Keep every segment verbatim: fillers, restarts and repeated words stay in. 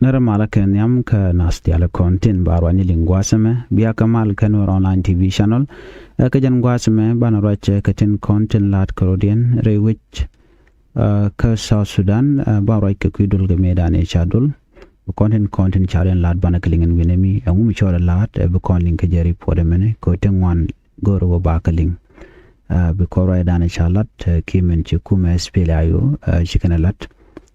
Nɛrɛ malä kɛ nhiam kä nath diaal kɔn tin ba ruacni liŋ gua̱a̱th ɛmɛ, bia kɛ mal kä Nuer Online T V channel. Ɛ, kä jɛn gua̱a̱th ɛmɛ banɛ ruac kɛ tin kɔn tin la̱t kärɔ̱diɛn rɛy wec, ɛ, kä South Sudan, ɛ, ba ruac kɛ kui̱ dol kɛ mëëdan ëë ca dol. Bi kɔn tin kɔn tin ca rɛn la̱t banɛ kɛ liŋ ɛn wi̱nɛ mi, ɛŋu mi cɔɔl ɛ la̱t, ɛ, bi kɔn liŋ kä jɛ report ɛmɛnɛ kɛ ti ŋuan go̱o̱r wä ba kɛ liŋ. Ɛ, bi kɔn ruacdan ca la̱t, ɛ, kiɛ min ci kumɛ S P L A I O, ɛ, ci kɛn ɛ la̱t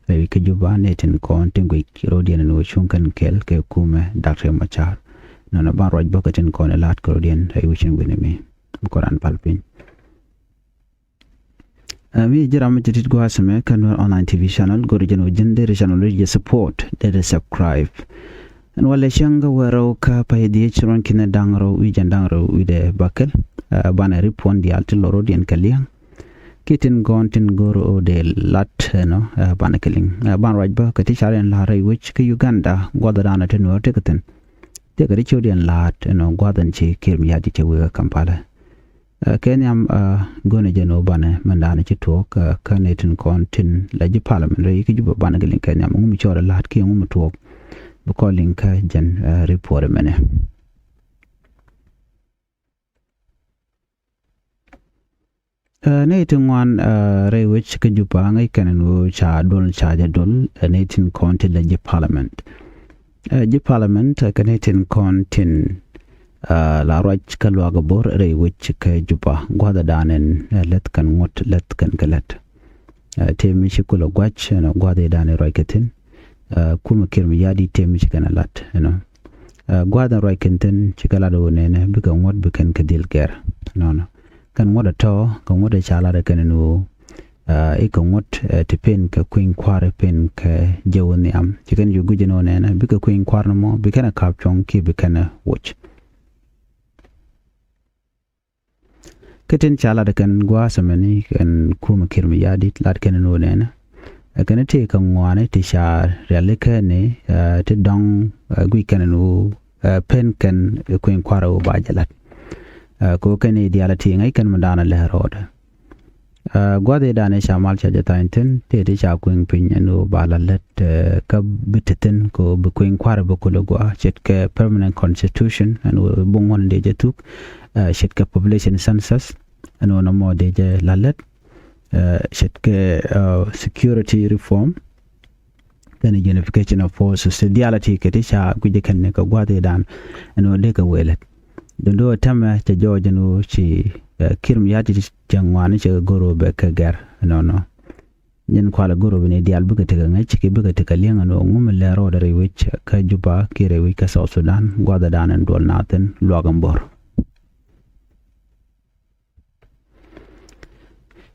rɛy wec kä Juba, nɛy tin kɔn tin guic rɔ̱diɛn ɛn ɣöö cuŋ kɛn kɛɛl kɛ kumɛ Doctor Riek Machar. Nɔnɔ ban ruac bä kɛ tin kɔn ɛ la̱t kärɔ̱diɛn rɛy wec ɛn wi̱nɛ mi. Bi kɔn raan pal piny. Ɛ, mi ji̱ ram mi ci tit gua̱a̱th ɛmɛ kä Nuer Online T V channel, go̱ri jɛn wä ji̱n deri channel wi̱c jɛ support, deri subscribe. Ɛn walɛ cäŋ kä wä rɛw kä pay dhiec ruɔ̱n ki̱n da̱ŋ rɛw wi̱c jɛn da̱ŋ rɛw wi̱cdɛ bäkɛl. Ɛ, banɛ rip puɔ̱n diaal ti lɔ rɔ̱diɛn kɛ li̱eŋ. Kiɛ tin gɔ̱ɔ̱n tin go̱o̱r ɣöö dee la̱t ɛnɔ, ɛ, banɛ kɛ liŋ. Ɛ, ban ruac bä kɛ ti ca rɛn la̱r rɛy wec kä Uganda, gua̱thdan ɛ ti Nuäär tekɛ thi̱n. Tekɛ ti ciötdiɛn la̱a̱t ɛnɔ gua̱th ɛn ci Kiir Mayardit cɛ wee kä Kampala. Ɛ, kɛ nhiam, ɛ, go̱nɛ jɛn ɣöö banɛ mɛn da̱a̱n ci tuɔɔk, ɛ, kä nɛy tin kɔn tin la ji̱ parliament rɛy kä Juba banɛ kɛ liŋ kɛ nhiam ŋu mi cɔɔl ɛ la̱a̱t kiɛ ŋu mi tuɔɔk. Bi kɔn liŋ kä jɛn, ɛ, report ɛmɛnɛ. Ɛ, nɛy ti ŋuan, ɛ, rɛy wec kä Juba ŋäc kɛn ɛn ɣöö ca dol, ca jɛ dol, ɛ, nɛy tin kɔn tin la ji̱ parliament. Ɛ, ji̱ parliament, ɛ, kɛ nɛy tin kɔn tin, ɛ, la ruac kä luaak ɛ bo̱r rɛy wec kä Juba. Gua̱thdan ɛn, ɛ, läth kɛn ŋuɔ̱t, läth kɛn kɛ lät. Ɛ, tëë mi ci kulɛ gua̱c ɛnɔ gua̱thdan ɛ ruac kɛ thi̱n. Ɛ, kumɛ Kiir Mayardit tëë mi ci kɛn ɛ la̱t ɛnɔ. Ɛ, gua̱th ɛn ruac kɛn thi̱n cikɛ la̱t ɣöö nɛnɛ bikɛ ŋuɔ̱t bi kɛn kɛ dhil gɛr. Nɔnɔ kɛn ŋuɔ̱t ɛ tɔ̱ kɛ ŋuɔ̱t ɛ ca la̱t ɛ kɛn ɛn ɣöö, ɛ, ikɛ ŋuɔ̱t, ɛ, ti pen kɛ kui̱ny kua̱r pen kɛ jɛ wä nhiam. Ci kɛn cu gui̱c ɛn ɣöö nɛnɛ bikɛ kui̱ny kua̱r ni mɔ bi kɛn ɛ ka̱p cuɔ̱ŋ kiɛ bi kɛn ɛ woc. Kä tin ca lat kɛn gua̱a̱th ɛmɛni kɛn kumɛ Kiir Mayardit lat kɛn ni wä nɛnɛ. Ɛ kɛn tëë kɛ ŋuani ti ca riali kɛn ni, ɛ, ti dɔŋ, ɛ, guic kɛn ni wä, ɛ, pen kɛn kui̱ny kua̱r wä ba jɛ lat. Ɛ, ko kɛn i̱ diaal ti ŋäc kɛn mi da̱a̱n lɛ rɔɔdɛ. Ɛ, gua̱th i̱ da̱a̱n i̱ ca mal ca jɛ tha̱a̱ny thi̱n tëë ti ca kui̱ny piny ɛn wä ba la lät, ɛ, kä bi ti thi̱n ko bi kui̱ny kua̱r bi kulɛ gua̱a̱ ce̱tkɛ permanent constitution ɛn wä bi ŋuɔ̱n dee jɛ thuk. Ɛ, ce̱tkɛ population census ɛn wä nɔmɔ dee jɛ la lät. Ɛ, ce̱tkɛ, ɛ, security reform kɛn unification of forces ti diaal ti kɛ ti ca guic kɛn ni kɛ gua̱th i̱ da̱a̱n ɛn wä dee kɛ wee lät. Do̱n do̱ tɛmɛ cɛ jɔɔc ɛn wä ci, ɛ, Kiir Mayardit cɛ ŋuani cɛ go̱r wä bɛ kɛ gɛr ɛnɔnɔ. Nyin kualɛ go̱r wä bi ni diaal bikɛ tekɛ ŋäc ki bikɛ tekɛ li̱eŋ ɛn wä ŋumɛ lɛ rɔɔdɛ rɛy wec kä Juba kiɛ rɛy wec kä South Sudan gua̱th i̱ da̱a̱n ɛn duɔl naathin luak ɛn bo̱r.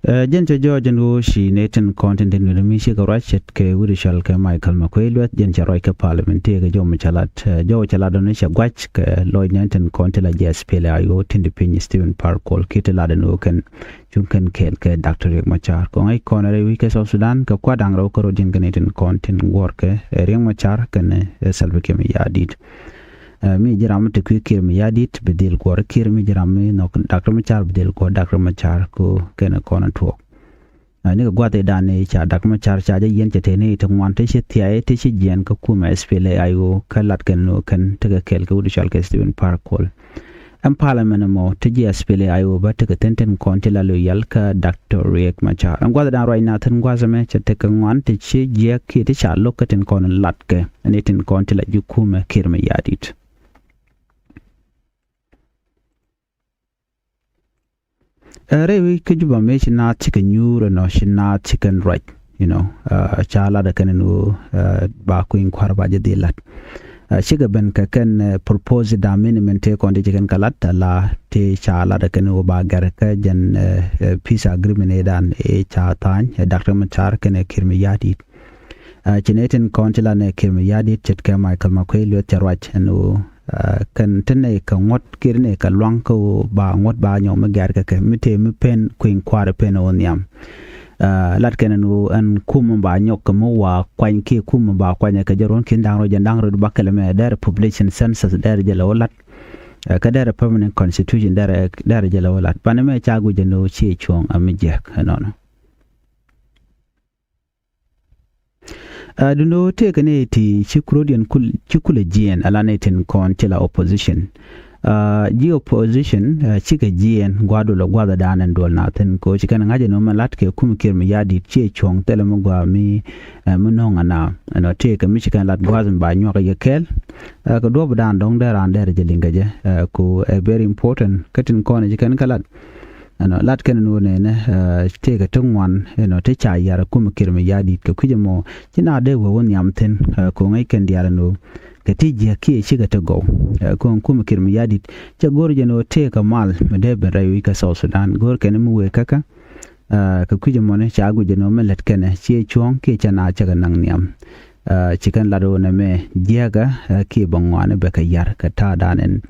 Ɛ, jɛn cɛ jɔɔc ɛn ɣöö ci nɛy tin kɔn tin tin wi̱ni mi cikɛ ruac ce̱tkɛ wi̱ri cɔal kɛ Michael Makuei Lueth jɛn cɛ ruac kɛ parliament tëëkɛ jɔw mi cɛ lat, ɛ, jɔw cɛ lat dɔ̱ni cɛ gua̱c kɛ lɔc nɛy tin kɔn tin la ji̱ S P L A I O tin di piny Stephen Par Kuol kiɛ ti lat ɛn ɣöö kɛn cuŋ kɛn kɛɛl kɛ Doctor Riek Machar. Kɔŋ ɛ kɔn rɛy wi̱c kɛ South Sudan kɛ kua̱r da̱ŋ rɛw kärɔ̱diɛn kɛ nɛy tin kɔn tin guɔ̱ɔ̱rkɛ, ɛ, Riek Machar kɛnɛ, ɛ, Salva Kiir Mayardit. Ɛ, mi ji̱ ram mi te kui̱ Kiir Mayardit bi dhil guɔ̱r Kiir, mi ji̱ ram mi nhɔk Doctor Machar bi dhil guɔ̱r Doctor Machar ko kɛnɛ kɔn tuɔɔk. Ɛ, ni kɛ gua̱th i̱ da̱a̱n i̱ ca Doctor Machar ca jɛ yiɛn cɛ te ni ti ŋuan te ci thia̱a̱ te ci jiɛn kä kumɛ S P L A I O kä lat kɛn ni kɛn tekɛ kɛɛl kɛ wut cɔal kɛ Stephen Par Kuol. Ɛn parliament ɛmɔ te ji̱ S P L A I O bä tekɛ thi̱n tin kɔn ti la loyal kä Doctor Riek Machar. Ɛn gua̱th i̱ da̱a̱n ruac na thi̱n gua̱th ɛmɛ cɛ tekɛ ŋuan te ci jiɛk kiɛ te ca lo̱k kä tin kɔn lat kɛ ni tin kɔn ti la ji̱ kumɛ Kiir Mayardit. Ɛ, rɛy wi̱c kä Juba mëë ci naath cikɛ nyuur ɛnɔ ci naath cikɛn ruac, you know, ɛ, ca lat ɛ kɛn ɛn ɣöö, ɛ, ba kui̱ny kua̱r ba jɛ dhil lat. Ɛ, cikɛ ben kɛ kɛn, ɛ, proposed amendment tëë kɔn ti ci kɛn kɛ lat ala tëë ca lat ɛ kɛn ɣöö ba gɛr kä jɛn, ɛ, ɛ, peace agreement ëëdan ëë ca tha̱a̱ny, ɛ, Doctor Machar kɛnɛ Kiir Mayardit. Ɛ, ci nɛy tin kɔn ti la nɛ Kiir Mayardit ce̱tkɛ Michael Makuei Lueth cɛ ruac ɛn ɣöö, ɛ, kɛn ti nɛ kɛ ŋuɔ̱t kiɛ ti nɛ kɛ luaŋ kä ɣöö ba ŋuɔ̱t ba nyɔk mi gɛ̈r kɛ kɛ mi tëë mi pen kui̱ny kua̱r pen ɣöö nhiam. Ɛ, lat kɛn ɛn ɣöö ɛn kum ba nyɔk kɛ mi wa kuany kiɛ kum ba kuany kɛ jɛ ruɔ̱n ki̱n da̱ŋ rɛw jɛn da̱ŋ rɛw ba kɛl mɛ derɛ population census derɛ jɛ lɛ wä lat. Ɛ, kä derɛ permanent constitution derɛ, derɛ jɛ lɛ wä lat. Banɛ mɛ ca guic ɛn ɣöö ciɛ cuɔ̱ɔ̱ŋ ɛ mi jiäk ɛnɔnɔ. Ɛ, dundo tëëkɛ ni ti ci kurodiɛn kul, ci kulɛ jiɛɛn ala ni tin kɔn ci la opposition. Ɛ, ji̱ opposition, ɛ, cikɛ jiɛɛn gua̱a̱r duɔl ɛ gua̱a̱r dan ɛn duɔl na thin ko ci kɛn ŋa̱c ɛn ɣöö mɛ lat kɛ kum Kiir Mayardit ciɛ cuɔ̱ŋ thilɛ mi gua̱a̱ mi, ɛ, mi nɔ̱ŋ ana. Ɛnɔ tëëkɛ mi ci kɛn lat gua̱a̱r mi ba nyuak yɛ kɛɛl. Ɛ, kɛ duɔ̱p dan dɔ̱ŋ dee raan dee rɛ jɛ liŋ kɛ jɛ. Ɛ, ko ɛ very important kä tin kɔn ci kɛn kɛ lat. Ɛnɔ lat kɛn ni wä nɛnɛ, ɛ, tëëkɛ ti ŋuan, ɛnɔ ti ca yar kum Kiir Mayardit kɛ kui̱c ɛmɔ. Ci na dee wee wä nhiam thi̱n, ɛ, ko̱ ŋäc kɛn diaal ɛn ɣöö kɛ ti jiäk kiɛ cikɛ ti gɔw. Ɛ, ko̱ kum Kiir Mayardit cɛ go̱r jɛ ni wä tëëkɛ mal mi dee ben rɛy wi̱c kä South Sudan. Go̱r kɛn mi wee käkä, ɛ, kɛ kui̱c ɛmɔni ca guic jɛ ni wä mi lät kɛnɛ ciɛ cuɔ̱ŋ kiɛ cɛ na cɛ kɛ naŋ nhiam. Ɛ, ci kɛn lat wä nɛmɛ jiäkä, ɛ, kiɛ bɛ ŋuani bɛ kɛ yar kɛ ta̱a̱ dan ɛn.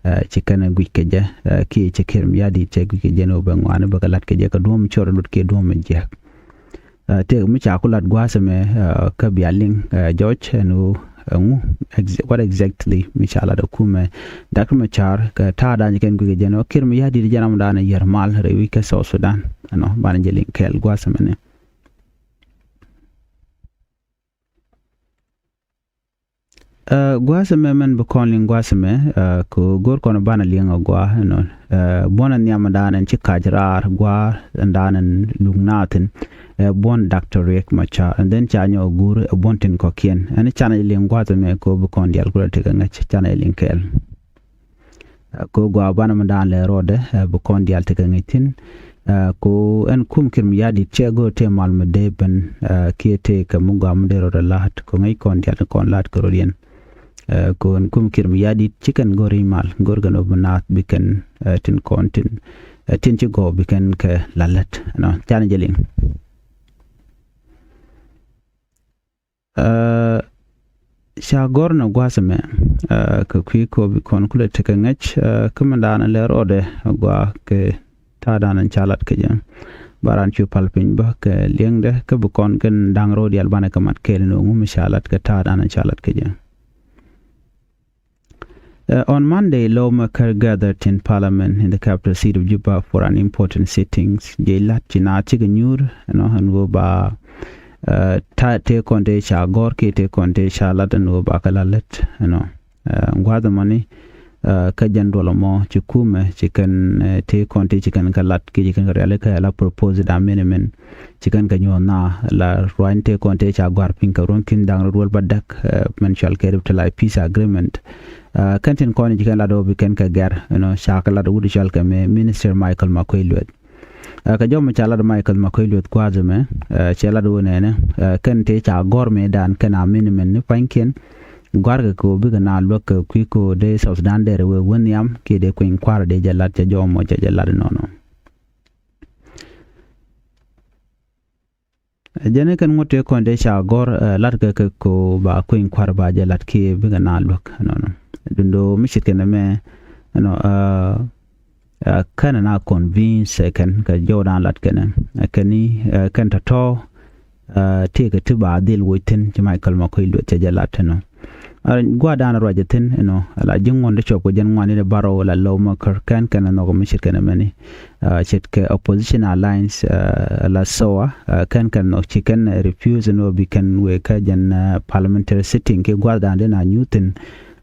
Ɛ, ci kɛn ɛ guic kɛ jɛ, ɛ, kiɛ ci Kiir Mayardit cɛ guic kɛ jɛ ni wä bɛ ŋuani bɛ kɛ lat kɛ jɛ kɛ duɔ̱ɔ̱m cɔr lut kiɛ duɔ̱ɔ̱m jiäk. Ɛ, tëëk mi ca ku lat gua̱a̱th ɛmɛ, ɛ, kä bia liŋ, ɛ, George ɛn ɣöö, ɛ, ŋu ex-, what exactly mi ca lat ɛ kumɛ Doctor Machar kɛ ta̱a̱ dan ci kɛn guic kɛ jɛ ni wä Kiir Mayardit jɛ ram dan ɛ yär mal rɛy wi̱c kä South Sudan. Ɛnɔ banɛ jɛ liŋ kɛɛl gua̱a̱th ɛmɛ ni. Ɛ, gua̱a̱th ɛmɛ mɛn bi kɔn liŋ gua̱a̱th ɛmɛ, ɛ, kɛ go̱r kɔn banɛ liŋ ɛ gua̱a̱, you know, ɛ, buɔ̱n ɛ nhiam ɛ da̱a̱n ɛn ci ka̱c raar gua̱a̱ ɛ da̱a̱n ɛn luk naath thi̱n, ɛ, buɔ̱n Doctor Riek Machar, and then ca nyɔk ɛ guur ɛ buɔ̱n tin kɔ̱kiɛn. Ɛn canɛ liŋ gua̱a̱th ɛmɛ kɛ bi kɔn diaal kulɛ tekɛ ŋäc canɛ liŋ kɛɛl. Ɛ, kɛ gɔaa banɛ mi da̱a̱n lɛ rɔɔdɛ, ɛ, bi kɔn diaal tekɛ ŋäc thi̱n. Ɛ, kɛ ɛn kum Kiir Mayardit cɛ go̱o̱r tëë mal mi dee ben, ɛ, kiɛ tëë kɛ mi gɔaa mi dee rɔɔdɛ la̱a̱t kɛ ŋäc kɔn diaal kɔn la̱a̱t kɛ rɔɔdiɛn. Ɛ, kɛ ɛn kum Kiir Mayardit ci kɛn go̱o̱r i̱ mal go̱o̱r kɛn ɔ bi naath bi kɛn, ɛ, tin kɔn tin, ɛ, tin ci gɔw bi kɛn kɛ la̱t lät. Ɛnɔ canɛ jɛ liŋ. Ɛ, ca gɔ̱r ni gua̱a̱th ɛmɛ, ɛ, kɛ kui̱ kɛ ɣöö bi kɔn kulɛ tekɛ ŋäc, ɛ, kä mi da̱a̱n lɛ rɔɔdɛ gua̱a̱ kɛ ta̱a̱ da̱a̱n ca lat kɛ jɛ. Ba raan cu pal piny bä kɛ liɛŋdɛ kä bi kɔn kɛn da̱ŋ rɔɔd diaal banɛ kɛ mat kɛɛl ni ɣöö ŋu mi ca lat kɛ ta̱a̱ da̱a̱n ca lat kɛ jɛ. Uh, on Monday, lawmakers gathered in parliament in the capital city of Juba for an important sittings. Jɛ lat ci na cikɛ nyuur, you know, ɛn ɣöö ba, uh, ta tëë kɔn tëë ca gɔ̱r kiɛ tëë kɔn tëë ca lat ɛn ɣöö ba kɛ la lät, you know. Uh, gua̱a̱th ɛmɔni, uh, kä jɛn duɔl ɛmɔ ci kumɛ ci kɛn, uh, tëë kɔn tëë ci kɛn kɛ lat kiɛ ci kɛn kɛ riali kɛ la proposed amendment. Ci kɛn kɛ nyuɔ̱th na la ruany tëë kɔn tëë ca gɔ̱a̱r piny kɛ ruɔ̱n ki̱n da̱ŋ rɛw duel bädäk, ɛ, mɛn cual kɛ revitalized peace agreement. Ɛ, kɛn tin kɔn ci kɛn lat ɣöö bi kɛn kɛ gɛr, you know, ca kɛ lat wut cual kɛ mɛ Minister Michael Makuei Lueth. Ɛ, kɛ jɔm ca lat Michael Makuei Lueth gua̱a̱th ɛmɛ, ɛ, cɛ lat ɣöö nɛnɛ, ɛ, kɛn tëë ca gɔ̱r mëëdan kɛn amendment ni pa̱nykiɛn. Gɔ̱a̱rkɛ kɛ ɣöö bikɛ na luäk kɛ kui̱ kɛ ɣöö dee South Sudan dee rɛ wee wä nhiam kiɛ dee kueny kua̱r dee jɛ lat cɛ jɔm mɔ cɛ jɛ lat nɔnɔ. Jɛn kɛn ŋuɔ̱t tëë kɔn dee ca gɔ̱r, ɛ, latkɛ kɛ ko ba kueny kua̱r ba jɛ lat kiɛ bikɛ na luäk nɔnɔ. Dundo mi ce̱tkɛ nɛmɛ, you know, ɛ, ɛ, kɛn na convince, ɛ, kɛn kɛ jɔwdan lat kɛn, ɛ, kɛn ni, ɛ, kɛn tɔ̱tɔ̱, ɛ, tëëkɛ ti ba dhil woc thi̱n ci Michael Makuei Lueth cɛ jɛ lat, you know. Ɛ, gua̱a̱r dan ruacɛ thi̱n, you know, ala ji̱ ŋuɔ̱n ti cuɔp kɛ jɛn ŋuan ni di barɔw la lawmakers kɛn kɛn nhɔk mi ce̱tkɛ nɛmɛni. Ɛ, ce̱tkɛ opposition alliance, ɛ, la SSOA, ɛ, kɛn kɛn nhɔk ci kɛn, ɛ, refuse ni wä bi kɛn wee kä jɛn, ɛ, parliamentary sitting kiɛ gua̱a̱r dan di na nyuth thi̱n.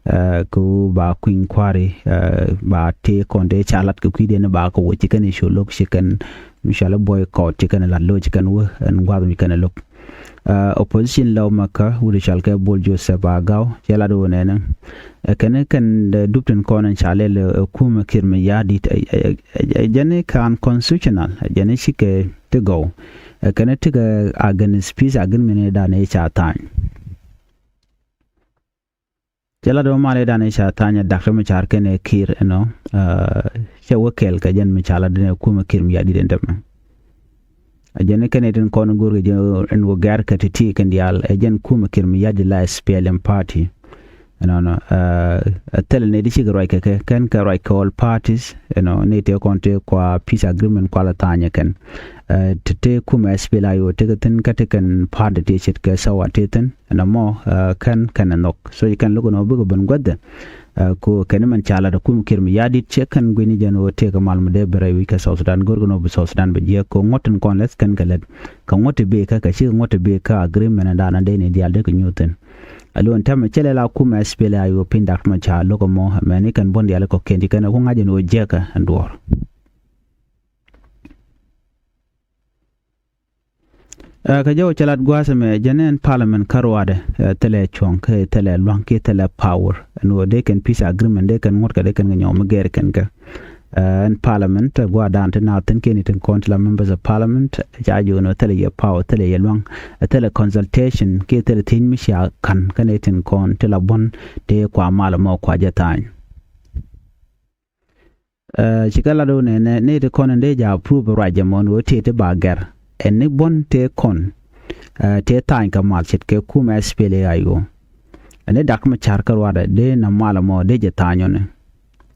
Ɛ, kɛ ɣöö ba kueny kua̱ri, ɛ, ba tëë kɔn tëë ca lat kɛ kui̱diɛn ba kɛ wä ci kɛn i̱ cu lo̱k ci kɛn mi cɔal i̱ boycott ci kɛn lat lo̱k ci kɛn wä ɛn gua̱a̱th mi kɛn lo̱k. Ɛ, opposition lawmaker wut cɔal kɛ Bol Joseph Agau cɛ lat wä nɛnɛ. Ɛ, kɛn kɛn, ɛ, dup tin kɔn in ca lɛl, ɛ, kumɛ Kiir Mayardit, ɛ, ɛ, ɛ, ɛ, jɛn i̱ ka unconstitutional, ɛ, jɛn i̱ cikɛ ti gɔw. Ɛ, kɛn i̱ tikɛ against peace agreement in dan i̱ ca tha̱a̱ny. Cɛ lat wä mal i̱ dan i̱ ca tha̱a̱ny ɛ Doctor Machar kɛnɛ Kiir ɛnɔ, ɛ, cɛ wä kɛɛl kɛ jɛn mi ca lat dɛn ɛ kumɛ Kiir Mayardit ɛn tämɛ. Ɛ jɛn kɛn ɛ tin kɔn go̱o̱r kɛ jɛn ɛn wä gɛr kɛ ti̱ti̱ kɛn diaal ɛ jɛn kumɛ Kiir Mayardit la SPLM party. Ɛnɔnɔ, ɛ, ɛ thilɛ nɛy ti cikɛ ruac kɛ kɛ, kɛn kɛ ruac kɛ all parties, you know, nɛy tëë kɔn tëë kua peace agreement kua la tha̱a̱nyɛ kɛn. Ɛ, ti tëë kumɛ SPLA-IO tëë kɛ thi̱n kä ti kɛn party tëë ce̱tkɛ SSOA tëë thi̱n, ɛnɔ mɔ, ɛ, kɛn kɛn ɛ nhɔk. So ci kɛn lo̱k ɛnɔ bikɛ ben guäthdɛ. Ɛ, ko kɛn mɛn ca lat ɛ kum Kiir Mayardit cɛ kɛn guini jɛn ɣöö tëëkɛ mal mi dee bi rɛy wi̱c kɛ South Sudan, görkɛ ni ɣöö bi South Sudan bi jiɛk, ko ŋuɔ̱t tin kɔn lɛth kɛn kɛ lɛt kɛ ŋuɔ̱t ti bëë kä kɛ cikɛ ŋuɔ̱t ti bëë kä agreement ɛn daanɔ dee ni diaal dee kɛ nyuuth thi̱n. Ɛ, luɔn tɛmɛ cɛ lɛ la kum ɛ S P L A I O piny Doctor Machar lo̱k ɛmɔ, mɛni kɛn buɔ̱n diaal kɔ̱kiɛn ci kɛn ɛ ku ŋa̱c ɛn ɣöö jiɛkɛ ɛn duɔ̱ɔ̱r. Ɛ, kɛ jɔw cɛ lat gua̱a̱th ɛmɛ jɛn ɛn parliament kä ruaadɛ, ɛ, thilɛ cuɔ̱ŋ, kɛ thilɛ lua̱ŋ, kɛ thilɛ power. Ɛn ɣöö dee kɛn peace agreement, dee kɛn ŋuɔ̱t kɛ, dee kɛn kɛ nyɔk mi gɛɛr kɛn kɛ. Ɛ, ɛn parliament, ɛ, gua̱a̱r daan ti naath thi̱n kɛn i̱ tin kɔn ti la members of parliament, ɛ, ca jiök ɛn ɣöö thilɛ yɛ power, thilɛ yɛ lua̱ŋ, ɛ, thilɛ consultation, kɛ thilɛ thiec mi cia ka̱n, kɛn i̱ tin kɔn ti la buɔ̱n, tëë kua mal ɛmɔ kua jɛ tha̱a̱ny. Ɛ, cikɛ lat ɣöö nɛnɛ, nɛy ti kɔn in dee jɛ approve ruac ɛmɔ ɛn ɣöö tëë ti ba gɛr. Ɛn ni buɔ̱n tëë kɔn, ɛ, tëë tha̱a̱ny kɛ mal ce̱tkɛ kum S P L A I O. Ɛn ni Doctor Machar kä ruaadɛ dee nɛ mal ɛmɔ dee jɛ tha̱a̱ny ɔni.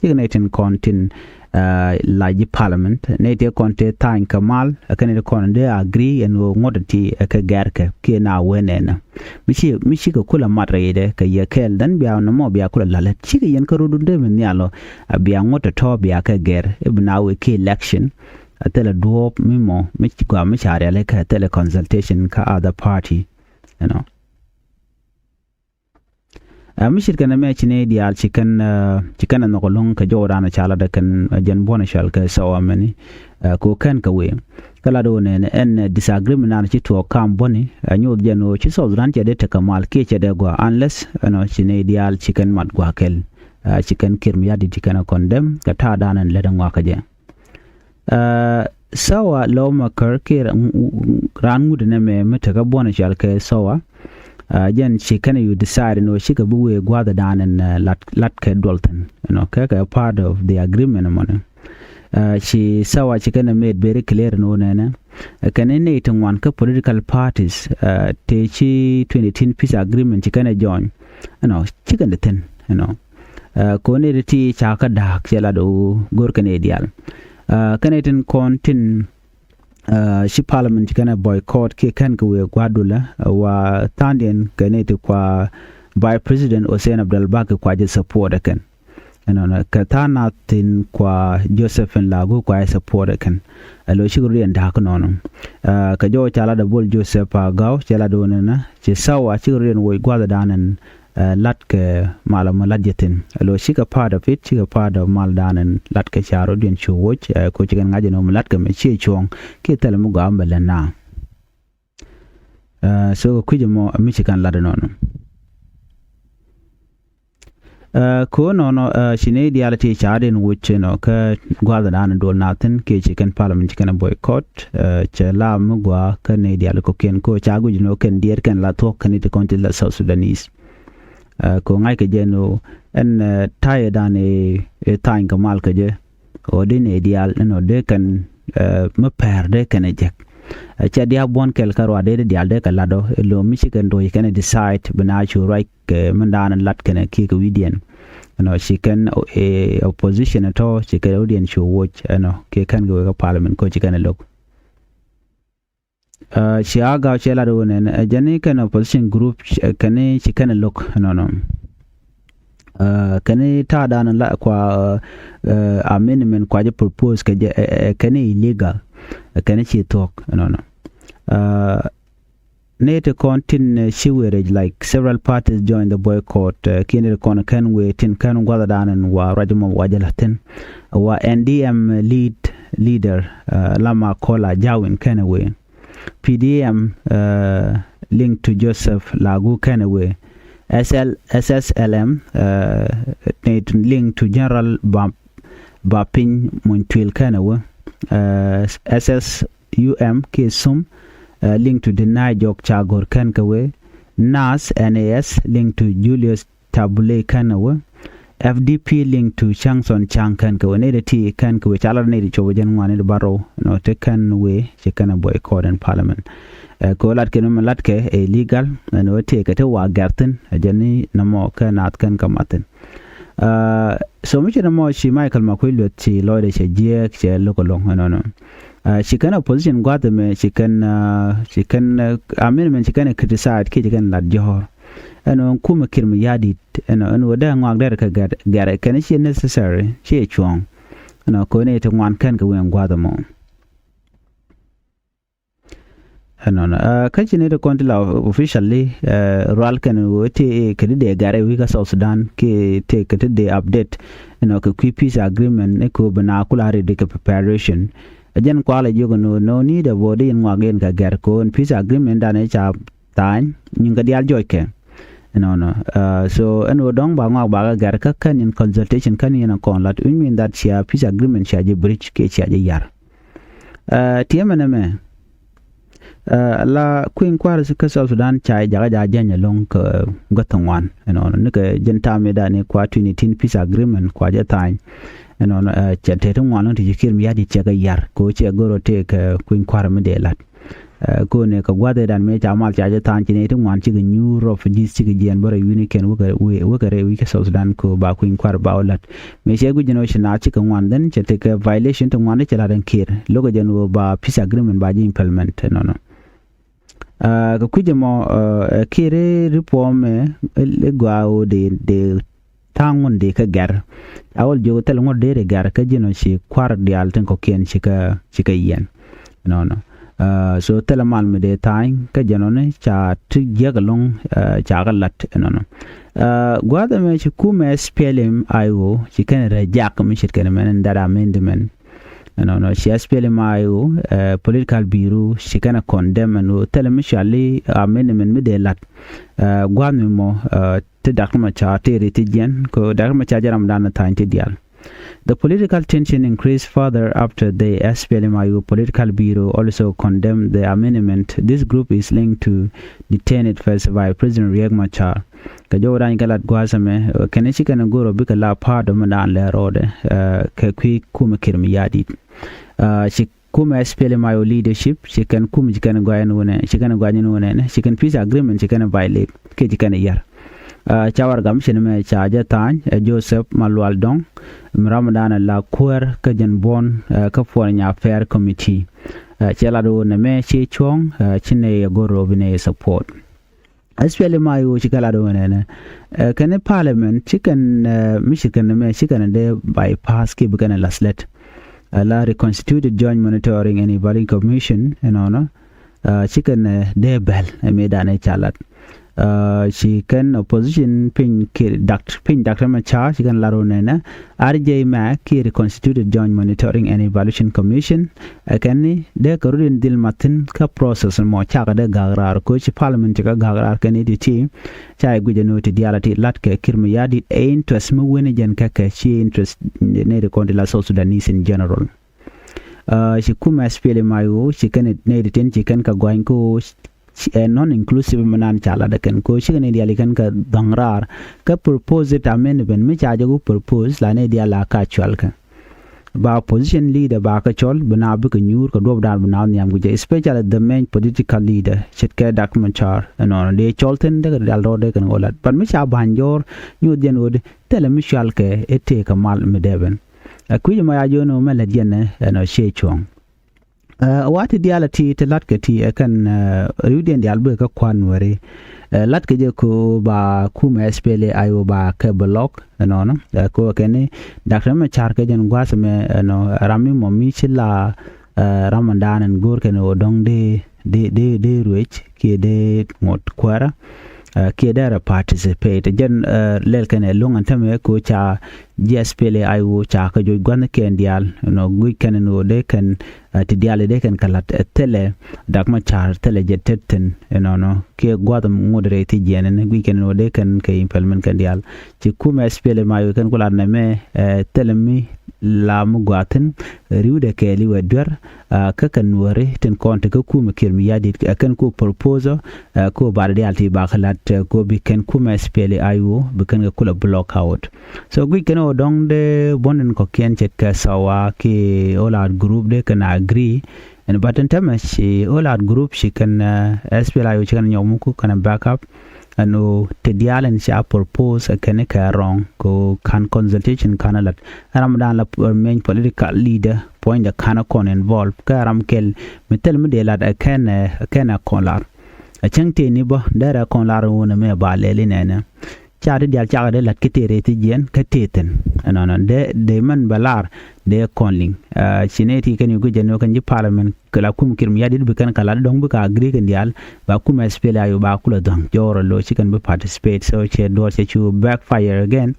Cikɛ nɛy tin kɔn tin, ɛ, lac ji̱ parliament, nɛy tëë kɔn tëë tha̱a̱ny kɛ mal, ɛ kɛn nɛy ti kɔn dee agree ɛn ɣöö ŋuɔ̱t ti ɛ kɛ gɛrkɛ, kiɛ na wee nɛnɛ. Mi ci, mi cikɛ kulɛ mat rɛydɛ kɛ yɛ kɛɛl, dhän bia nɔmɔ bia kulɛ la̱lɛ. Cikɛ yɛn kä rɔdun dee mi nhial ɔ, a bia ŋuɔ̱t tɔ̱tɔ̱ bia kɛ gɛr, i̱ bi na wee ki election, a thilɛ duɔ̱ɔ̱p mi mɔ, mi ci gɔaa mi ca rialikä, a thilɛ consultation kä other party, you know. Ɛ, mi ce̱tkɛ nɛmɛ ci nɛy diaal ci kɛn, ɛ, ci kɛn ɛ nhɔk ɛlɔ̱ŋ kɛ jɔwdan ɛ ca latdɛ kɛn, ɛ, jɛn buɔ̱n ɛ cɔal kɛ SAWA mɛni, ɛ, kɛ ɣöö kɛn kɛ wee. Kä latdɛ ɣöö nɛnɛ ɛn, ɛ, disagreement dan ci tuɔɔk kam buɔ̱ni, ɛ, nyoth jɛn ɣöö ci South Sudan cɛ dee tekɛ mal kiɛ cɛ dee gɔaa, unless, you know, ci nɛy diaal ci kɛn mat gua̱a̱th kɛl, ɛ, ci kɛn Kiir Mayardit ci kɛn ɛ condemn kɛ ta̱a̱ dan ɛn lät ɛ ŋɔak kɛ jɛ. Ɛ, SAWA lɔw makär kiɛ ra-, ŋu-, ŋu-, raan ŋut nɛmɛ mi tekä buɔ̱n cɔal kɛ SAWA. Ɛ, jɛn ci kɛn yu decide ni ɣöö cikɛ bi wëë gua̱a̱th dan ɛn, ɛ, lat, lat kɛ duɔl thi̱n, you know, kɛ kɛ part of the agreement mɔni. Ɛ, ci SAWA ci kɛn ɛ made very clear ni ɣöö nɛnɛ, ɛ, kɛn ni nɛy ti ŋuan kä political parties, ɛ, ti ci twenty eighteen peace agreement ci kɛn ɛ join, you know, cikɛ ni thi̱n, you know. Ɛ, kɔn nɛy ti ti ca kä da̱a̱k cɛ lat ɣöö go̱r kɛn ɛ diaal. Ɛ, kɛn ɛ tin kɔn tin, ɛ, ci parliament ci kɛn ɛ boycott kiɛ kɛn kɛ wëë gua̱a̱th dulä, ɛ, wa tha̱a̱ŋdiɛn kɛn ɛ ti kua Vice President Hussein Abdel Bagi kua jɛ support ɛ kɛn. Ɛnɔnɔ kɛ tha̱a̱ŋ nath tin kua Josephine Lagu kua jɛ support ɛ kɛn. Ɛ, lo̱c cikɛ rut yɛn da̱a̱k nɔnɔ. Ɛ, kɛ jɔw ca lat ɛ Bol Joseph Pagau cɛ lat ɣöö nɛnɛ ci SAWA cikɛ rut yɛn woc gua̱a̱th dan ɛn, ɛ, latkɛ mal ɛmɔ lat jɛ thi̱n. Ɛ, lo̱c cikɛ part of it, cikɛ part of mal dan ɛn latkɛ ca rɔ̱diɛn cu woc, ɛ, ko cikɛ ŋa̱c ɛn ɣöö mi latkɛ mɛ ciɛ cuɔ̱ɔ̱ŋ kiɛ thilɛ mi gɔaa mi bɛ lät naath. Ɛ, so kɛ kui̱c ɛmɔ mi ci kɛn lat ɛnɔnɔ. Ɛ, kɛ ɣöö nɔnɔ, ɛ, ci nɛy diaal ti ca rɔ̱diɛn woc ɛnɔ kä gua̱a̱th dan ɛn duɔl naath thi̱n kiɛ ci kɛn parliament ci kɛn boycott, ɛ, cɛ la mi gɔaa kä nɛy diaal kɔ̱kiɛn kɛ ɣöö ca guic ɛn ɣöö kɛn diɛɛr kɛn la thuɔ̱k kɛn ti kɔn ti la South Sudanese. Ɛ, kɛ ɣöö ŋa̱ckɛ jɛ ɛn ɣöö ɛn, ɛ, ta̱yɛ dan ɛ, ɛ tha̱a̱ny kɛ mal kɛ jɛ. Ɣöö dee nɛy diaal ɛnɔ dee kɛn, ɛ, mi pɛr dee kɛn ɛ jek. Ɛ, cɛ diaal buɔ̱n kɛl kä ruac dee diaal dee kɛ lat ɔ, ɛ lo̱ mi ci kɛn do̱c kɛn ɛ decide bi na cu ruac kɛ mi dan lat kɛn ɛ kiɛ kɛ wi̱diɛn. Ɛnɔ ci kɛn, ɛ, opposition ɛ tɔ̱ ci kɛn ɛ wi̱diɛn cu woc ɛnɔ kiɛ kɛn kɛ wek kä parliament kɛ ɣöö ci kɛn ɛ lo̱k. Ɛ, ci a gaw cɛ lat ɣöö nɛn, ɛ, jɛn i̱ kɛn opposition group, ɛ, kɛn i̱ ci kɛn ɛ lo̱k nɔnɔ. Ɛ, kɛn i̱ ta̱a̱ dan la kua, ɛ, amendment kua jɛ propose kɛ jɛ, ɛ, ɛ, kɛn i̱ illegal. Ɛ, kɛn i̱ ci thuɔ̱k nɔnɔ. Ɛ, nɛy ti kɔn tin, ɛ, ci wëë rɛc, like, several parties join the boycott, ɛ, kiɛ nɛy ti kɔn kɛn wëë tin kɛn gua̱th dan ɛn wa ruac mɔ wa jɛ la̱th thi̱n. Wa N D M lead, leader, ɛ, Lama Kola Jawin kɛn wëë. P D M, ɛ, linked to Joseph Lagu kɛn wëë. S L, S S L M, ɛ, nɛy tin linked to General Ba, Ba Piny Muny Tuil kɛn wëë. Ɛ, S S U M kiɛ Sum, ɛ, linked to Deny Jok Chagor kɛn kɛ wëë. Nas, N A S, linked to Julius Tabuley kɛn wëë. F D P linked to Changson Chang kɛn kɛ wëë. Nɛy ti ti kɛn kɛ wëë ca lat nɛy ti cop jɛn ŋuan nɛy ti bärɔw. Nɔ ti kɛn wëë ci kɛn boycott in parliament. Ɛ, kɛ ɣöö lat kɛn mi lat kɛ illegal. Ɛn ɣöö tëëkɛ ti wa gɛr thi̱n. Ɛ jɛn i̱ nɔmɔ kɛ naath kɛn kɛ mat thi̱n. Ɛ, so mi ci nɔmɔ ci Michael Makuei Lueth ci lɔcdɛ cɛ jiɛɛk cɛ lo̱k ɛlɔ̱ŋ ɛnɔnɔ. Ɛ, ci kɛn opposition gua̱th ɛmɛ ci kɛn, ɛ, ci kɛn, ɛ, amendment ci kɛn criticize kiɛ ci kɛn lat jɔ̱ɔ̱r. Ɛn ɣöö kumɛ Kiir Mayardit ɛn ɣöö, ɛn ɣöö dee ŋɔak derɛ kɛ gɛr, gɛr kɛn ciɛ necessary, ciɛ cuɔ̱ɔ̱ŋ. Ɛn ɣöö kɛ ɣöö nɛy ti ŋuan kɛn kɛ wëë gua̱a̱th ɛmɔ. Ɛnɔnɔ, kä ci nɛy ti kɔn ti la officially rual kɛn ɣöö tëë kɛ ti dee gɛr ɛ wi̱i̱ kä South Sudan kiɛ tëë kɛ ti dee update ɛnɔ kɛ kui̱ peace agreement ni kɛ ɣöö bi na kula ready kɛ preparation. Ɛ jɛn kualɛ jiök ɛn ɣöö no need ɛ bä di in ŋuak in kɛ gɛr kɛ ɣöö ɛn peace agreement dan ɛ ca tha̱a̱ny nyin kɛ diaal jɔc kɛ. Ɛnɔnɔ, so ɛn ɣöö dɔ̱ŋ ba ŋɔak ba kɛ gɛr kä kɛn in consultation kɛn in ɛ kɔn lat, which mean that cia peace agreement cia jɛ breach kiɛ cia jɛ yar. Tiɛmɛ nɛmɛ la kui̱ny kua̱r kä South Sudan ca jakä ja jɛny ɛlɔ̱ŋ kɛ guäth ŋuan ɛnɔnɔ nikɛ jɛn tam mi dani kua twenty eighteen peace agreement kua jɛ tha̱a̱ny. Ɛnɔnɔ cɛ tɛt ti ŋuan lɔ̱ŋ ti ci Kiir Mayardit cɛ kɛ yar kɛ ɣöö cɛ gör ɔ tëë kɛ kui̱ny kua̱r mi dee la̱t. Kone kɛ gua̱th ëëdan mëë ca mal ca jɛ tha̱a̱ny ci nɛy ti ŋuan cikɛ nyuur refugees cikɛ jiɛɛn bä rɛy wi̱ni kɛn wekɛ rɛy wi̱i̱ kä South Sudan kɛ ɣöö ba kui̱ny kua̱r ba wä la̱t. Mëë cɛ guic jɛn ɣöö ci naath cikɛ ŋuan dhän cɛ tekɛ violation ti ŋuan ti cɛ la̱t ɛn Kiir lo̱kɛ jɛn ɣöö ba peace agreement ba ji̱ implement ɛnɔnɔ. Kɛ kui̱c ɛmɔ ɛ Kiir ri puɔmɛ i̱ gɔaa ɣöö dee dee tha̱a̱ŋ wun dee kä gɛr. A wäl jiök thilɛ ŋuɔ̱t dee ri gɛr kä ji̱n ɔ ci kua̱r diaal tin kɔ̱kiɛn ci kä ci kä yiɛn. Nɔnɔ. So thilɛ mal mi dee tha̱a̱ny kä jɛn ɔni ca ti jiäk ɛlɔ̱ŋ ca kä la̱t nɔnɔ. Gua̱a̱th ɛmɛ ci kumɛ S P L M I O ci kɛn rɛ jak mi ce̱tkɛn mɛn in that amendment. Ɛnɔnɔ ci S P L M I O political bureau ci kɛn ɛ condemn ɛn ɣöö thilɛ mi cɔali amendment mi dee la̱t. Gua̱a̱th mi mɔ ti Doctor Machar tëë ri ti jiɛn kɛ Doctor Machar jɛ ram dan tha̱a̱ny ti diaal. The political tension increased further after the S P L M I O political bureau also condemned the amendment. This group is linked to detained first Vice President Riek Machar. Kɛ jɔw rany kɛ lat gua̱a̱th ɛmɛ kɛn ci kɛn go̱r ɔ bikɛ la part ɔ mi daan lɛ rɔɔdɛ kɛ kui̱ kumɛ Kiir Mayardit. Ci kumɛ S P L M I O leadership ci kɛn kumɛ ci kɛn gɔa̱a̱c ɛn wunɛ ci kɛn gɔa̱a̱c ɛn wunɛ ci kɛn peace agreement ci kɛn violate kiɛ ci kɛn yar. Ca warɛgak mi ci nɛmɛ ca jɛ tha̱a̱ny ɛ Joseph Malual Dong mi ram dan la kuäär kä jɛn buɔ̱n kä Foreign Affairs Committee. Cɛ lat ɣöö nɛmɛ ci cuɔ̱ɔ̱ŋ ci nɛy ɛ go̱r ɔ bi nɛy support. S P L M I O ci kɛ lat ɣöö nɛnɛ kɛn i̱ parliament ci kɛn mi ci kɛn mɛ ci kɛn dee bypass kiɛ bi kɛn la̱th lät. La reconstituted Joint Monitoring and Evaluation Commission ɛnɔnɔ ci kɛn dee bɛl ɛ mëëdan ɛ ca lat. Ci kɛn opposition piny Kiir Doctor piny Doctor Machar ci kɛn lat ɣöö nɛnɛ R J M A kiɛ reconstituted Joint Monitoring and Evaluation Commission. Ɛ kɛn ni dee kɛ rut in dhil mathin kä process mɔ cakɛ dee gak raar koci parliament ci kɛ gak raar kɛn ni ti ti. Ca i̱ guic ɛn ɣöö ti diaal a ti lat kɛ Kiir Mayardit ɛ interest mi wen jɛn kɛ kɛ ci interest ni ri kɔn ti la South Sudanese in general. Ci kumɛ S P L M I O ci kɛn ni ti tin ci kɛn kɛ gɔany ko ɛ non inclusive mi nan ca lat ɛ kɛn ko ci kɛn ni diaal i kɛn kɛ dhɔŋ raar. Kä proposed amendment mi ca jɛ ku propose la ni diaal a ka cual kɛ. Ba opposition leader ba kä cɔl bi na bikɛ nyuur kɛ duɔp dan bi na nhiam guicɛ, especially the main political leader ce̱tkɛ Doctor Machar. Ɛnɔnɔ dee cɔl thin dee kɛ dial rɔɔdɛ kɛn ɣöö lat, but mi ca ba̱ny jɔɔr nyuɔth jɛn ɣöö di thilɛ mi cual kɛ ɛ tëë kɛ mal mi dee ben. Ɛ kui̱c mɔ ya jiön ɣöö mɛ lät jɛn ɛnɔ ciɛ cuɔ̱ɔ̱ŋ. Wa ti diaal ti ti latkɛ ti ɛ kɛn riwdiɛn diaal bikɛ kɛ kuan weri. Latkɛ jɛ ko ba kumɛ S P L A I O ba kɛ block ɛnɔnɔ ko kɛn ni Doctor Machar kɛ jɛn gua̱a̱th mɛ ɛnɔ ram mi mɔ mi ci la ram mɔ daan ɛn go̱o̱r kɛn ɣöö dɔ̱ŋ dee dee dee ruec kiɛ dee ŋot kuäärä. Kiɛ dee rɛ participate jɛn lɛl kɛn ɛ lo̱ŋ ɛn tämɛ ko ca G S P L A I O ca kɛ joc gua̱thnikiɛn diaal nɔ guic kɛn ni ɣöö dee kɛn ti diaal dee kɛn kɛ la̱t ɛ thilɛ Doctor Machar thilɛ jɛ tet thi̱n ɛnɔnɔ kiɛ gua̱th ŋot rɛy thi jiɛn ɛn guic kɛn ni ɣöö dee kɛn kɛ implement kɛn diaal. Ci kumɛ S P L M I O kɛn ku lat nɛmɛ thilɛ mi la mi gua̱thin ri̱wdɛ kɛɛli wɛ duer. Kä kɛn wääri tin kɔn ti kä kumɛ Kiir Mayardit ɛ kɛn ku proposal ɛ ku bar diaal ti bakä lat ɛ ku bi kɛn kumɛ S P L A I O bi kɛn kɛ kulɛ block out. So guic kɛn ɣöö dɔ̱ŋ dee buɔ̱n in kɔ̱kiɛn ce̱tkɛ sawa ki all out group dee kɛn agree. Ɛn bat in tämɛ ci all out group ci kɛn S P L A I O ci kɛn nyɔk muku kɛn backup. Ɛn ɣöö ti diaal in ca propose ɛ kɛn kɛ wrong kɛ ɣöö ka̱n consultation ka̱n lat. Ɛ ram dan la main political leader puɔ̱nydɛ ka̱n kɔn involve kä ram kɛl mi thil mi dee lat ɛ kɛn ɛ kɛn ɛ kɔn lar. A cäŋ tëë ni bä derɛ kɔn lar wun ɛmɛ ba lɛli nɛnɛ. Ca di dial cakɛ dee la̱t kä tëë rɛy thi jiɛn kä tëë thi̱n. Ɛnɔnɔ dee dee mɛn bɛ lar dee kɔn liŋ. Ci nɛy ti kɛn i̱ guic ɛn ɣöö kɛn ji̱ parliament kɛ la kum Kiir Mayardit bi kɛn kɛ lat dɔ̱ŋ bikɛ agree kɛn diaal ba kum SPLA-IO ba kulɛ dhɔ̱ŋ jɔɔr ɛ lo̱c ci kɛn bi participate. So cɛ duɔ̱ɔ̱r cɛ cu backfire again.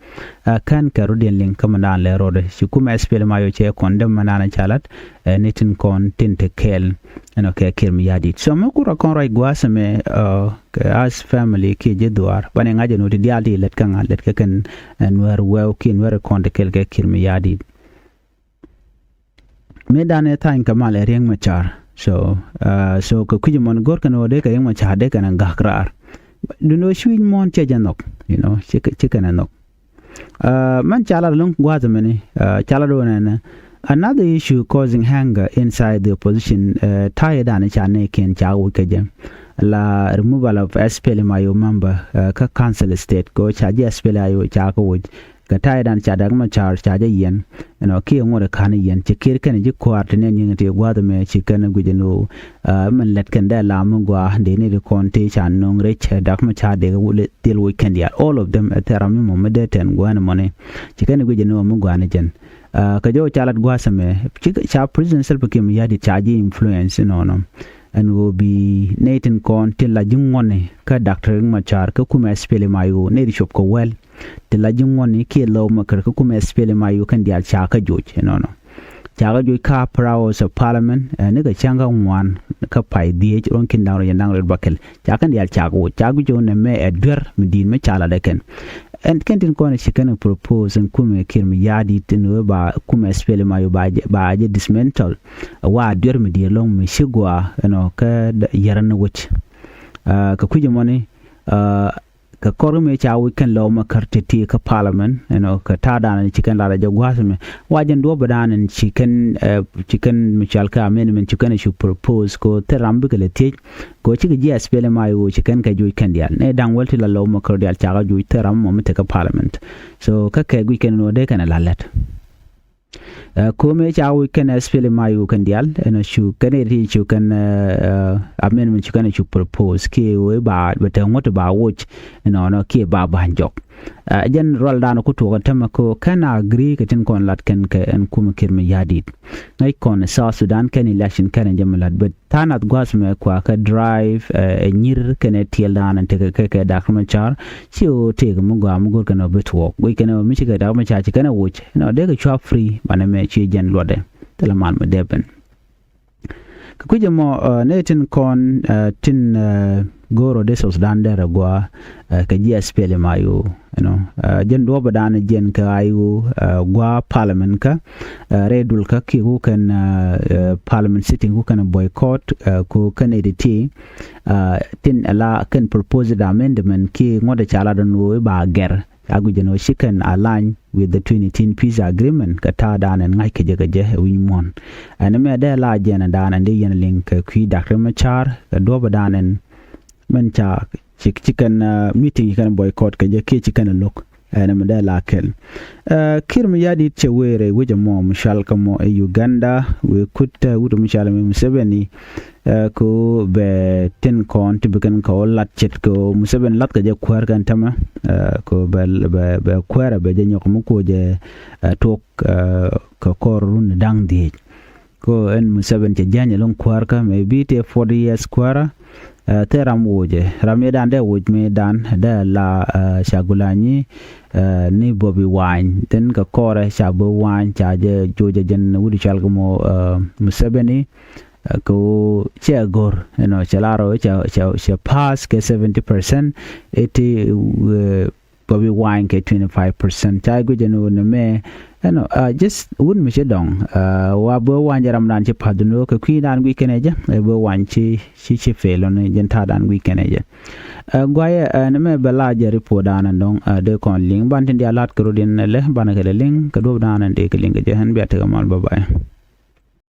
Ɛ kɛn kɛ rɔ̱diɛn liŋ kä mɛndan lɛ rɔɔdɛ ci kum SPLA-IO cɛ kɔn däm mɛndan ca lat. Ɛ ni tin kɔn tin te kɛɛl ɛnɔ kɛ Kiir Mayardit. So mi kurɛ kɔn ruac gua̱a̱th ɛmɛ, ɛ, kɛ as family kiɛ ji̱ dhuaar banɛ ŋa̱c ɛn ɣöö ti diaal ti lät kä ŋa̱ lät kä kɛn, ɛ, Nuäär wɛw kiɛ Nuäär kɔn te kɛɛl kɛ Kiir Mayardit. Mëë dan ɛ tha̱a̱ny kɛ mal ɛ Riek Machar. So, ɛ, so kɛ kui̱c ɛmɔn go̱r kɛn ɣöö dee kɛ Riek Machar dee kɛn ɛ gak raar. Duundɛ ɣöö ci wi̱c muɔ̱ɔ̱n cɛ jɛ nhɔk, you know, ci kɛ, ci kɛn ɛ nhɔk. Ɛ, mɛn ca lat ɛlɔ̱ŋ gua̱a̱th ɛmɛni, ɛ, ca lat ɣöö nɛnɛ another issue causing anger inside the opposition, ɛ, ta̱yɛ dan ca nɛɛkiɛn ca wi̱c kɛ jɛ. La removal of SPLM-IO member, ɛ, kä council state kɛ ɣöö ca ji̱ SPLA-IO ca kɛ wi̱c. Kɛ ta̱yɛ dan ca Däk Machar ca jɛ yiɛn, ɛnɔ kiɛ ŋuɔ̱t ɛ ka̱n yiɛn ci Kiir kɛn ji̱ kua̱r ti nɛn yieŋ ti gua̱a̱th ɛmɛ ci kɛn guic ɛn ɣöö, ɛ, mɛn lɛt kɛn dee lam mi gɔaa dee ni ti kɔn ti ca no̱o̱ŋ rɛc, ɛ, Däk Machar dee kɛ wul thil wi̱c kɛn diaal. All of them, ɛ, thil ram mi mɔ mi dee tɛn gua̱a̱n ɛmɔni. Ci kɛn guic ɛn ɣöö mi gɔaa ni jɛn. Ɛ, kɛ jɔw ca lat gua̱a̱th ɛmɛ ci ca President Salva Kiir Mayardit ca ji̱ influence ɛnɔnɔ. Ɛn ɣöö bi nɛy tin kɔn tin la ji̱ ŋuɔ̱tni kä Däk Riek Machar kä kumɛ SPLM-IO nɛy ti cop kɛ wɛl. Ti la ji̱ ŋuɔ̱tni kiɛ Lou Maker kä kumɛ SPLM-IO kɛn diaal ca kä joc ɛnɔnɔ. Ca kä joc kä upper house of parliament, ɛ, ni kɛ cäŋ kä ŋuan kä pay dhieec ruɔ̱n ki̱n da̱ŋ rɛw jɛn da̱ŋ rɛw bäkɛl. Ca kɛn diaal ca kä woc ca guic ɣöö nɛmɛ ɛ duer mi di̱i̱t mi ca latdɛ kɛn. Ɛn kɛn tin kɔn ci kɛn propose ɛn kumɛ Kiir Mayardit ɛn ɣöö ba kumɛ SPLM-IO ba jɛ, ba jɛ dismantle. Wa duer mi di̱i̱t ɛlɔ̱ŋ mi ci gɔaa ɛnɔ kä yɛrɛ ni wec. Ɛ, kɛ kui̱c ɛmɔni, ɛ, kɛ kɔr mi ca wi̱c kɛn Lou Maker ti ti kä parliament, you know, kɛ ta̱a̱ dan ci kɛn lat a jɛ gua̱a̱th mi. Wa jɛn duɔ̱p dan ci kɛn, ɛ, ci kɛn mi cɔal kɛ amendment ci kɛn cu propose ko thil ram bikɛ lɛ thiec. Ko cikɛ ji̱ SPLM-IO ci kɛn kɛ joc kɛn diaal. Nɛ da̱ŋ wäl ti la Lou Maker diaal ca kɛ joc thil ram mɔ mi te kä parliament. So kä kɛ guic kɛn nɔ dee kɛn la lɛt. Ɛ, ko̱mɛ ca wi̱c kɛn SPLM-IO kɛn diaal ɛn cu kɛn ɛ ti cu kɛn, ɛ, ɛ, amendment cu kɛn cu propose kiɛ wee ba bɛ te ŋuɔ̱t ba woc ɛnɔnɔ kiɛ ba ba̱ny jɔk. Ɛ, jɛn rual dan ku tuɔk ɛ tämɛ ko kɛn agree kɛ tin kɔn lat kɛn kɛ ɛn kumɛ Kiir Mayardit. Ŋäc kɔn South Sudan kɛn election kɛn jɛ mi lat bɛ tha̱a̱ŋ nath gua̱a̱th mɛ kua kɛ drive, ɛ, ɛ nyir kɛnɛ tiɛl dan ɛn tekɛ kɛ kɛ Däk Machar. Ci ɣöö tëëk mi gɔaa mi go̱r kɛn ɔ bi tuɔɔk guic kɛn ɔ mi ci kɛ Däk Machar ci kɛn ɛ woc. Ɛnɔ dee kɛ cua free banɛ mɛ ci jɛn luɔtdɛ. Thilɛ man mi dee ben. Kɛ kui̱c ɛmɔ, ɛ, nɛ tin kɔn, ɛ, tin, ɛ, go̱o̱r ɔ dee South Sudan dee rɛ gua̱a̱, ɛ, kɛ ji̱ SPLM-IO, you know. Ɛ, jɛn duɔ̱ɔ̱p dan jɛn kɛ IO, ɛ, gua̱a̱ parliament kä, ɛ, rɛy dul kä kiɛ ku kɛn, ɛ, ɛ, parliament sitting ku kɛn boycott, ɛ, ku kɛn ɛ ti ti, ɛ, tin ala kɛn proposed amendment kiɛ ŋuɔ̱t ca la dɔn wee ba gɛr. Ca guic ɛn ɣöö ci kɛn align with the twenty eighteen peace agreement kɛ ta̱a̱ dan ɛn ŋa̱c kɛ jɛ kɛ jɛ ɛ wi̱ny muɔ̱ɔ̱n. Ɛn ɛmɛ dee la jɛn ɛ dan ɛn dee yɛn liŋ kɛ kui̱ Däk Riek Machar kɛ duɔ̱pɛ dan ɛn mɛn ca ci, ci kɛn, ɛ, meeting ci kɛn boycott kɛ jɛ kiɛ ci kɛn ɛ lo̱k. Ɛn ɛmɛ dee la kɛl. Ɛ, Kiir Mayardit cɛ wee rɛy wec ɛmɔ mi cual kɛ mɔ ɛ Uganda wee kut, ɛ, wut mi cual mi Museveni. Ɛ, ko bɛ tin kɔn ti bi kɛn kɛ wä lat ce̱t ko Museveni lat kɛ jɛ kuäär kɛn tämɛ. Ɛ, ko bɛ, bɛ, bɛ kuäärä bɛ jɛ nyɔk mi ko jɛ, ɛ, tuɔk, ɛ, kɛ kɔr run da̱ŋ dhieec. Ko ɛn Museveni cɛ jiany ɛlɔ̱ŋ kuäärä kä maybe tëë forty years kuäärä. Ɛ, thil ram wocɛ ram mi dan dee woc mi dan dee la, ɛ, Kyagulanyi, ɛ, ni Bobi Wine. Then kɛ kɔrɛ ca Bobi Wine ca jɛ jocɛ jɛn wut cual kɛ mɔ, ɛ, Museveni. Ɛ, kɛ ɣöö cɛ go̱r, you know, cɛ lar ɣöö cɛ, cɛ, cɛ pass kɛ seventy percent, iti, ɛ, Bobi Wine kɛ twenty five percent. Ca guic ɛn ɣöö nɛmɛ, you know, ɛ, just wut mi ci dɔŋ, ɛ, wa Bobi Wine jɛ ram dan ci pa̱th dun ɣöö kɛ kui̱ dan guic kɛnɛ jɛ, ɛ, Bobi Wine ci, ci, ci fail ɔni jɛn ta̱a̱ dan guic kɛnɛ jɛ. Ɛ, guayɛ, ɛ, nɛmɛ bɛ la jɛ report dan ɛn dɔŋ, ɛ, dee kɔn liŋ ban tin diaal lat kɛ rot in ɛlɛ ban kɛ lɛ liŋ kɛ duɔ̱p dan ɛn dee kɛ liŋ kɛ jɛ ɛn bia tekɛ mal, bye bye.